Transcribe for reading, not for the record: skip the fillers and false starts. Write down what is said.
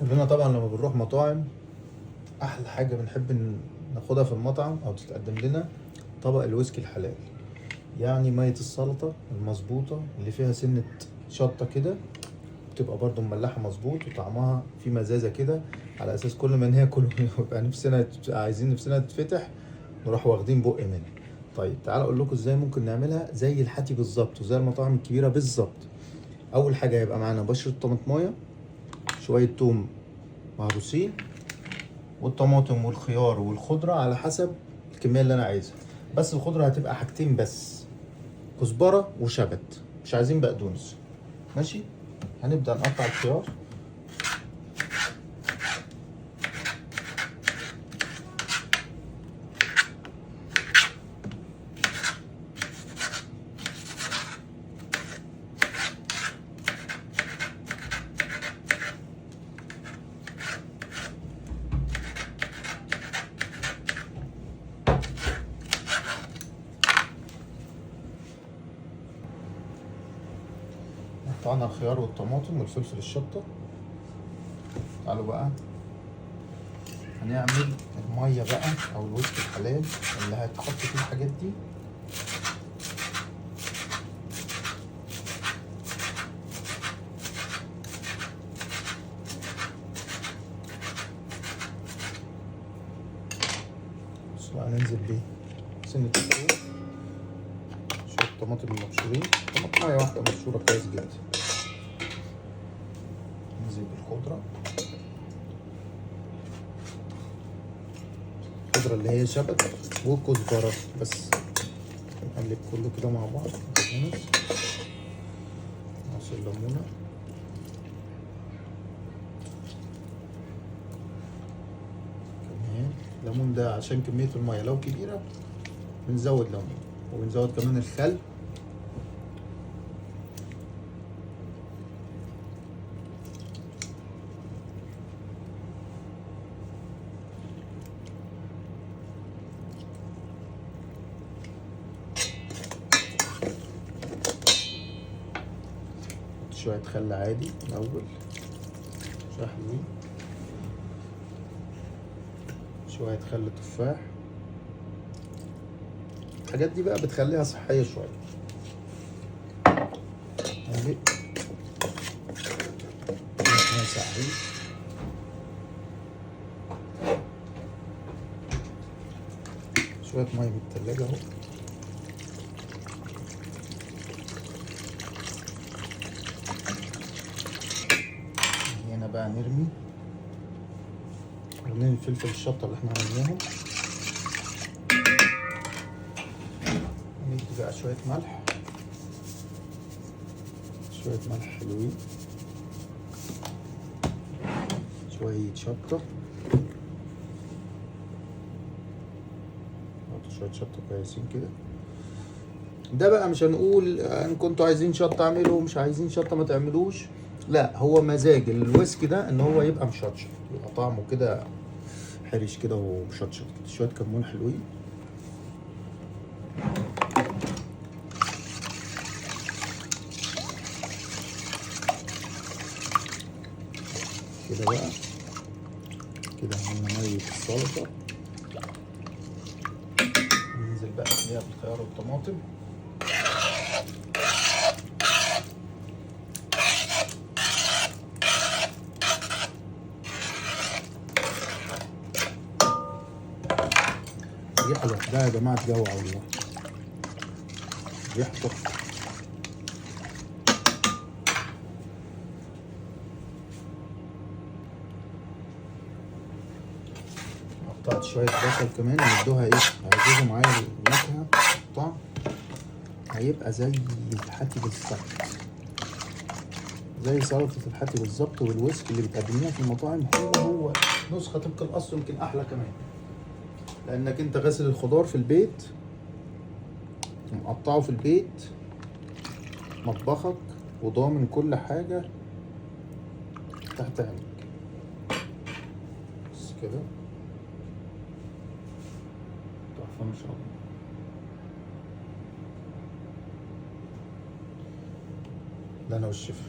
كلنا طبعا لما بنروح مطاعم احلى حاجة بنحب ناخدها في المطعم او تتقدم لنا طبق الويسكي الحلال، يعني مية السلطة المظبوطه اللي فيها سنة شطه كده، بتبقى برضو مملحه مظبوط وطعمها في مزازه كده، على اساس كل ما ناكل ويبقى نفسنا عايزين نفسنا تتفتح نروح واخدين بق منها. طيب تعالى اقول لكم ازاي ممكن نعملها زي الحاتي بالظبط وزي المطاعم الكبيرة بالظبط. اول حاجة هيبقى معانا بشره طماطمايه، شوية توم مهروسين، والطماطم والخيار والخضره على حسب الكمية اللي انا عايزها. بس الخضرة هتبقى حاجتين بس، كزبره وشبت، مش عايزين بقدونس. ماشي، هنبدا نقطع الخيار. قطعنا الخيار والطماطم والفلفل الشطة. تعالوا بقى هنعمل المية بقى او الويسكي الحلال اللي هتحط فيه الحاجات دي. بس بقى ننزل بيه سنة الثوم، شوية طماطم المبشورين، طماطماية واحدة مبشورة كويس جدا. ننزل بالخضرة، الخضرة اللي هي شبت وكزبرة بس. نقلب كله كده مع بعض. نعصر ليمونة، كمان ليمون ده عشان كمية المية لو كبيرة بنزود ليمون، وبنزود كمان الخل. شوية خل عادي الأول، شوية حلوين، شوية خل تفاح. الحاجات دي بقى بتخليها صحية شوية. قلب شوية مية من التلاجة اهو. هنا بقى نرمي قرنين الفلفل الشطة اللي احنا عملناهم. ندي بقى شوية ملح، شوية ملح حلوين، شوية شطة، نحط شوية شطة كويسين كده. ده بقى مش هنقول ان كنتوا عايزين شطة اعملوا، مش عايزين شطة ما تعملوش، لا هو مزاج الويسكي ده ان هو يبقى مشطشط، يبقى طعمه كده حرش كده ومشطشط كده. شوية كمون حلوين، كده بقى كده عملنا مية السلطة. ننزل بقى فيها بالخيار والطماطم. ريحة لوحدها يا جماعة تجوع والله، ريحة تحفة. قطعت شوية بصل كمان يدوها ايه، هيعززوا معايا النكهة الطعم، هيبقى زي الحاتي بالظبط، زي سلطة الحاتي بالظبط. والويسكي اللي بتقدميها في المطاعم هو هو نسخة طبق الأصل، يمكن أحلى كمان، لأنك أنت غاسل الخضار في البيت ومقطعه في البيت مطبخك، وضامن كل حاجة تحت عينك. بس كده تحفة ما شاء الله. ده أنا والشيف.